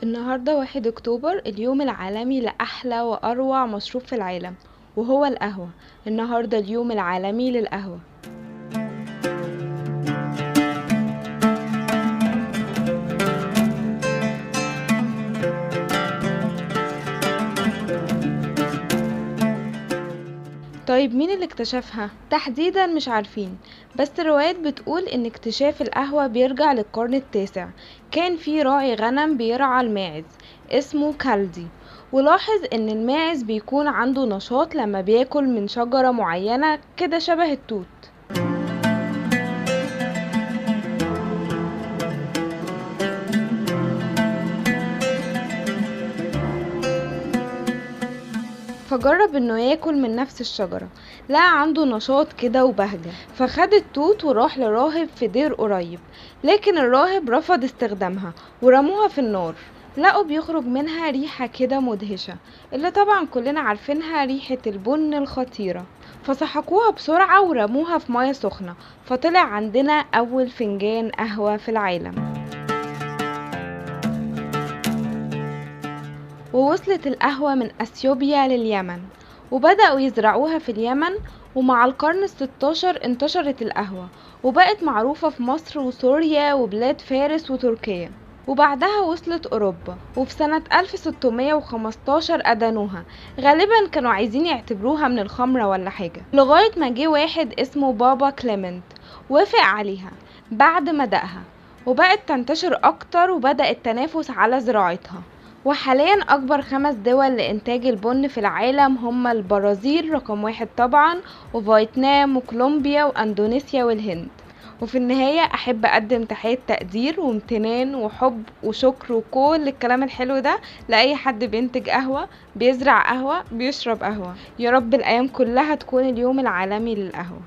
النهاردة 1 أكتوبر، اليوم العالمي لأحلى وأروع مشروب في العالم وهو القهوة. النهاردة اليوم العالمي للقهوة. طيب مين اللي اكتشفها؟ تحديدا مش عارفين، بس الروايات بتقول ان اكتشاف القهوة بيرجع للقرن التاسع. كان في راعي غنم بيرعى الماعز اسمه كالدي، ولاحظ ان الماعز بيكون عنده نشاط لما بياكل من شجرة معينة كده شبه التوت. فجرب انه ياكل من نفس الشجرة، لقى عنده نشاط كده وبهجة، فخد التوت وراح لراهب في دير قريب، لكن الراهب رفض استخدامها ورموها في النار. لقوا بيخرج منها ريحة كده مدهشة اللي طبعا كلنا عارفينها، ريحة البن الخطيرة. فسحقوها بسرعة ورموها في مية سخنة، فطلع عندنا أول فنجان قهوة في العالم. ووصلت القهوة من أثيوبيا لليمن، وبدأوا يزرعوها في اليمن، ومع القرن الستاشر انتشرت القهوة وبقت معروفة في مصر وسوريا وبلاد فارس وتركيا، وبعدها وصلت أوروبا. وفي سنة 1615 أدانوها، غالبا كانوا عايزين يعتبروها من الخمرة ولا حاجة، لغاية ما جه واحد اسمه بابا كليمنت وافق عليها بعد ما دقها، وبقت تنتشر أكتر وبدأ التنافس على زراعتها. وحاليا أكبر 5 دول لإنتاج البن في العالم هم البرازيل رقم 1 طبعا، وفيتنام وكولومبيا وأندونيسيا والهند. وفي النهاية أحب أقدم تحية تقدير وامتنان وحب وشكر وكل الكلام الحلو ده لأي حد بينتج قهوة، بيزرع قهوة، بيشرب قهوة. يا رب الأيام كلها تكون اليوم العالمي للقهوة.